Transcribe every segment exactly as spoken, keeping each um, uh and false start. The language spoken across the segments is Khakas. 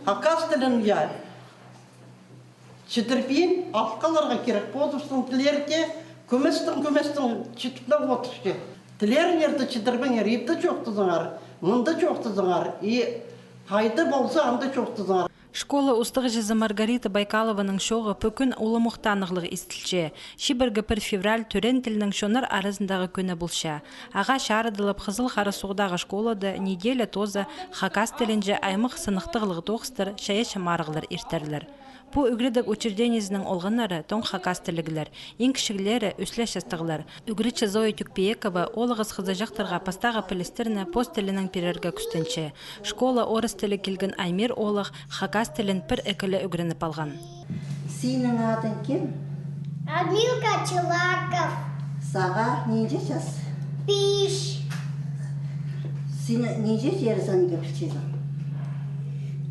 Хакас тілін, я, чідірбин, алып халарға кирек. Позыбыстың тіллерде кӧместең, кӧместең чідіріп одырча. Тілеріңерні чідірбеңер, ибде чоохтазыңар, мында чоохтазыңар, и хайда полза, анда чоохтазыңар. Школа устағҷызы Маргарита Байкалованың чооғы пӱкӱн улам ох танығлығ истілче. Чибіргі пір февраль тӧреен тілнің чоннар аразындағы кӱні полча. Ағаа чарыдылып, Хызыл Хара Суғдағы школада неделя тооза хакас тілінҷе аймах сыныхтағлығ тоғыстар, чайаачы марығлар иртерлер. Пу ӱгредіг учреждениезінің олғаннары тоң хакас тіліглер, иң кічіглері ӱс ле частығлар. Ӱгретчі Зоя Тюкпиекова оолағас хызыҷахтарға пастағы пілістерні пос тілінең пирерге кӱстенче. Школа орыс тілі килген Аймир оолағ хакас тілін пір-ікі ле ӱгреніп алған. Синің адың кем? Адмилка Челаков. Сағаа нинҷе час? Пис. Син нинҷе чир санирға пілчезің?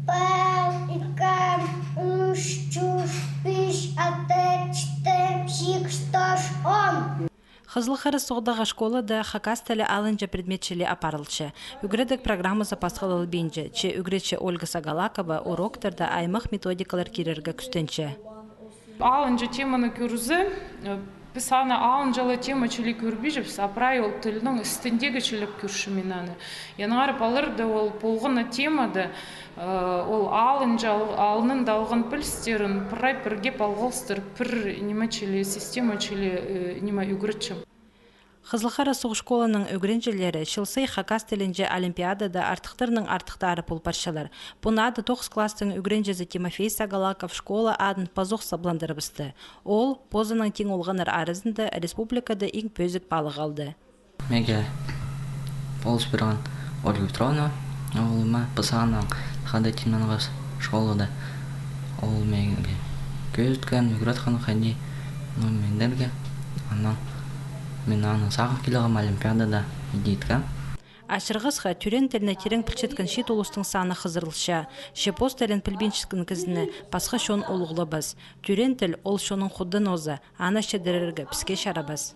Пір, ікі, ӱс, чӧрт, пис, алты, читі, сигіс, тос, он. Хызыл Хара Суғдағы школада хакас тілі алынҷа предметчіле апарылча. Ӱгредіг программазы пасхалалбинча, че ӱгретчі Ольга Сагалакова уроктарда аймах методикалар кирерге кӱстенче. Алынҷа теманы кӧрзе, э, піс аны алынҷа ла тема чіли кӧрбинчебіс, а прай ол тілнің істіндегі чіли кӧрчем мин аны. Аннаңар палалар даа ол полған на темада, э, ол алынҷа ал-, алнында алған пілістерін прай пірге палғалыстыр, пір ниме чіли, система чіли, э, ниме ӱгретчем. Хызыл Хара Суғ школаның ӱгренҷілері чыл сай хакас тілінҷе олимпиадада артыхтарның артыхтары пол парчалар. Пу наада тоғыс класстың ӱгренҷізі Тимофей Сагалаков школа адын пазох сабландырыбысты. Ол позының тиң олғаннар аразында республикада иң пӧзік палығ алды. Меге полыс пирген Ольга Петровна, ол ма пысаның хада тимненген школада. Ол меге кӧзіткен, ӱгреткен хайди, ну, мендерге. Анаң мин аны сағын килгем олимпиадада иди иткем. Ачырғасха, тӧреен тілні тирең пілчеткен чиит улустың саны хызырылча. Че пос тілін пілбинчеткен кізіні пасха чон улуғлабас. Тӧреен тіл ол чонның худын оза, аны чідірерге піске чарабас.